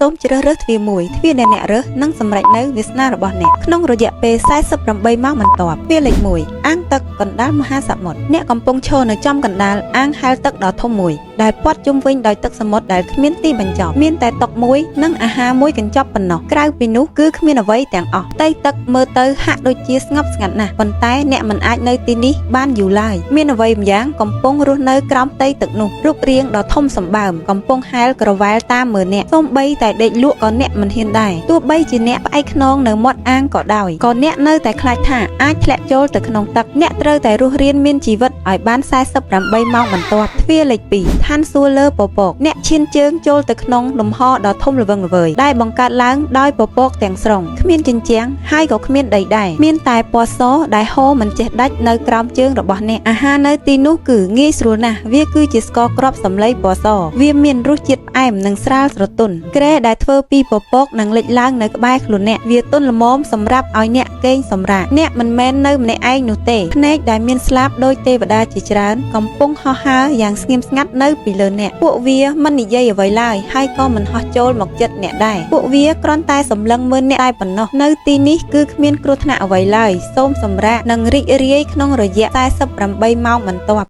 សូមជ្រើសរើសទ្វារមួយទ្វារដែលអ្នករើសនឹងសម្រេចនៅវាសនារបស់អ្នកក្នុងរយៈពេល48ម៉ោងបន្ទាប់ទ្វារលេខ1អាងទឹកកណ្ដាលមហាសមុទ្រអ្នកកំពុងឈរនៅចំកណ្ដាលអាងហែលទឹកដ៏ធំមួយដែលព័ទ្ធជុំវិញដោយទឹកសមុទ្រដែលគ្មានទីបញ្ចប់មានតែតុមួយនិងអាហារមួយកញ្ចប់ប៉ុណ្ណោះក្រៅពីនោះគឺគ្មានអ្វីទាំងអស់ផ្ទៃទឹកមើលទៅហាក់ដូចជាស្ងប់ស្ងាត់ណាស់ប៉ុន្តែអ្នកមិនអាចនៅទីនេះបានយូរឡើយមានអ្វីម្យ៉ាងកំពុងរស់នៅក្រោមផ្ទៃទឹកនោះរូបរាងដ៏ធំសម្បើមកំពុងហែលក្រវ៉ែលតាមមើលអ្នកសូម្បីតែដេកលក់ក៏អ្នកមិនហ៊ានដែរទោះបីជាអ្នកផ្អែកខ្នងនៅមាត់អាងក៏ដោយក៏អ្នកនៅតែខ្លាចថាអាចធ្លាក់ចូលទៅក្នុងទឹកអ្នកត្រូវតែរស់រានមានជីវិតឲ្យបាន48ម៉ោងបន្ទាប់ទ្វារលេខ2ឋានសួគ៌លើពពកអ្នកឈានជើងចូលទៅក្នុងលំហដ៏ធំល្វឹងល្វើយដែលបង្កើតឡើងដោយពពកទាំងស្រុងគ្មានជញ្ជាំងហើយក៏គ្មានដីដែរមានតែពណ៌សដែលហូរមិនចេះដាច់នៅក្រោមជើងរបស់អ្នកអាហារនៅទីនោះគឺងាយស្រួលណាស់វាគឺជាស្ករគ្រាប់សម្លៃពណ៌សវាមានរសជាតិផ្អែមនិងស្រាលស្រទន់ក្រែដែលធ្វើពីពពកនឹងលេចឡើងនៅក្បែរខ្លួនអ្នកវាទន់ល្មមសម្រាប់ឲ្យអ្នកគេងសម្រាកអ្នកមិនមែននៅម្នាក់ឯងនោះទេភ្នែកដែលមានស្លាបដូចទេវតាជាច្រើនកំពុងហោះហើរយ៉ាងស្ងៀមស្ងាត់នៅពីលើអ្នកពួកវាមិននិយាយអ្វីឡើយហើយក៏មិនហោះចូលមកចិត្តអ្នកដែរពួកវាគ្រាន់តែសម្លឹងមើលអ្នកតែប៉ុណ្ណោះនៅទីនេះគឺគ្មានគ្រោះថ្នាក់អ្វីឡើយសូមសម្រាកនិងរីករាយក្នុងរយៈ48ម៉ោងបន្ទាប់។